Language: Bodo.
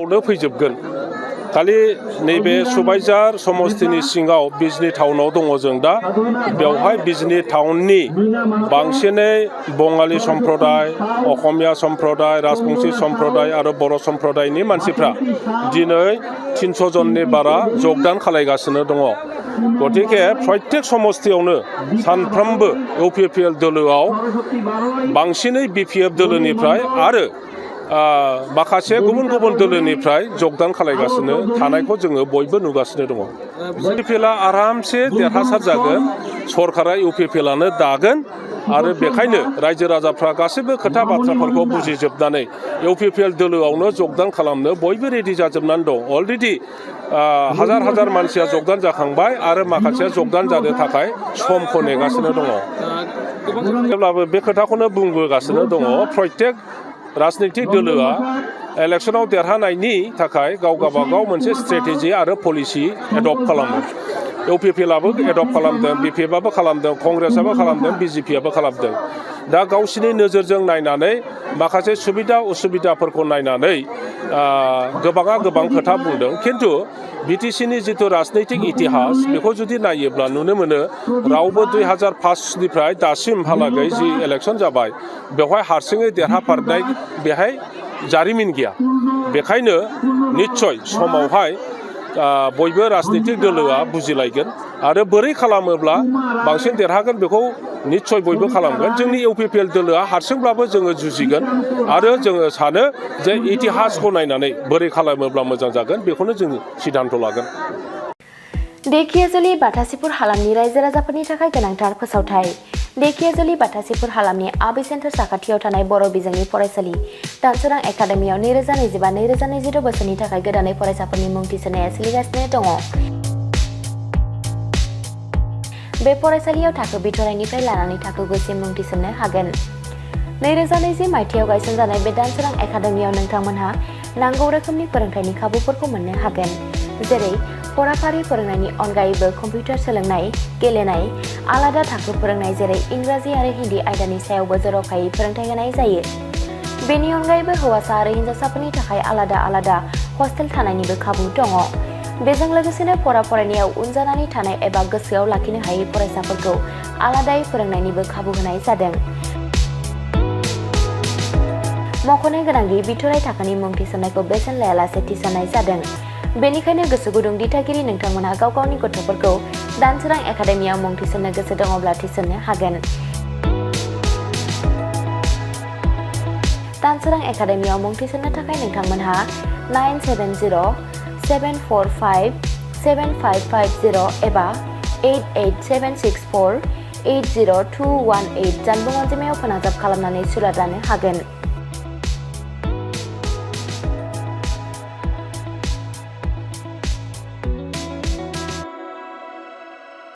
आवनो फैजोबगोन खालि नैबे सुबाइजार समस्तिनि सिङाव बिजनी टाउनाव दङ जों दा बेवहाय बिजनी टाउननि बांसिनै बङाली सम्प्रदाय असमिया सम्प्रदाय राजबंशी सम्प्रदाय आरो बर' सम्प्रदायनि मानसिफ्रा दिनै 300 जननि बारा जगदान खालायगासिनो दङ गतिके प्रत्येक समस्तियावनो सानफ्रोमबो इउपिपिएल दोलोआव बांसिनै बिपिएफ दोलोनिफ्राय आरो माखासे गुबुन गुबुन दोलोनिफ्राय जगदान खालायगासिनो थानायखौ जोङो बयबो नुगासिनो दङ इउपिपिएलआ आरामसे देरहासार जागोन सरकारा इउपिपिएलआनो दागोन आरो बेखायनो रायजो राजाफ्रा गासैबो खोथा बाथ्राफोरखौ बुजिजोबनानै इउपिपिएल दोलोआवनो जगदान खालामनो बयबो रेडि जाजोबनानै दं अलरेडि हाजार हाजार मानसिया जगदान जाखांबाय आरो माखासेया जगदान जानो थाखाय समखौ नेगासिनो दङ जेब्लाबो बे खोथाखौनो बुंबोगासिनो दङ प्रत्येक राजनितिक दोलोआ इलेक्शनाव देरहानायनि थाखाय गाव गावबागाव मोनसे स्ट्रेटेजि आरो पलिसि एडप्ट खालामो इउपिपिएलआबो एडप्ट खालामदों बिपिएफआबो खालामदों कंग्रेसआबो खालामदों बिजेपिआबो खालामदों दा गावसिनि नोजोरजों नायनानै माखासे सुबिदा उसुबिदाफोरखौ नायनानै गोबाङा गोबां खोथा बुंदों खिन्थु बिटिसिनि जिथु राजनैतिक इतिहास बेखौ जुदि नायोब्ला नुनो मोनो रावबो 2005निफ्राय दासिमहालागै जि इलेक्शन जाबाय बेवहाय हारसिङै देरहासारनाय बेहाय जारिमिन गैया बेखायनो निश्चय समावहाय बयबो राजनैतिक दोलोआ बुजिलायगोन आरो बोरै खालामोब्ला बांसिन देरहागोन बेखौ निश्चय बयबो खालामगोन जोंनि इउपिपिएल दोलोआ हारसिंब्लाबो जोङो जुजिगोन आरो जोङो सानो जे इतिहासखौ नायनानै बोरै खालामोब्ला मोजां जागोन बेखौनो जों सिद्धान्त लागोन देखियाजुलि बाथासिपुर हालामनि रायजो राजाफोरनि थाखाय गोनांथार फोसावथाय देखियाजुलि बाथासिपुर हालामनि आबि सेन्टार साखाथियाव थानाय बर' बिजोंनि फरायसालि दानसोरां एकाडेमियाव 2025-2026 बोसोरनि थाखाय गोदानै फरायसाफोरनि मुं थिसननाया सोलिगासिनो दङ बे फरायसालियाव थाखो बिथराइनिफ्राय लानानै थाखो 9सिम मुं थिसननो हागोन 2020 मायथाइयाव गायसनजानाय बे दानसोरां एकाडेमियाव नोंथांमोनहा नांगौ रोखोमनि फोरोंथायनि खाबुफोरखौ मोननो हागोन जेरै फराफारि फोरोंनायनि अनगायैबो कम्पिउटार सोलोंनाय गेलेनाय आलादा थाखो फोरोंनाय जेरै इंराजि आरो हिन्दी आयदानि सायावबो जर'खायै फोरोंथाय होनाय जायो बेनि अनगायैबो हौवासा आरो हिन्जावसाफोरनि थाखाय आलादा आलादा हस्टेल थानायनिबो खाबु दङ बेजों लोगोसेनो फरायनायाव उन जानानै थानाय एबा गोसोआव लाखिनो हायै फरायसाफोरखौ आलादायै फोरोंनायनिबो खाबु होनाय जादों मख'नो गोनांदि बिथराइ थाखोनि मुं थिसननायखौ बेसेन लायालासे थिसननाय जादों बेनिखायनो गोसो गुदुं दिथागिरि नोंथांमोनहा गाव गावनि गथ'फोरखौ दानसोरां एकाडेमियाव मुं थिसननो गोसो दङब्ला थिसननो हागोन दानसोरां एकाडेमियाव मुं थिसननो थाखाय नोंथांमोनहा 970-745-7550 एबा 88764-80218 जानबुं अनजिमायाव फोनांजाब खालामनानै सुलाद लानो हागोन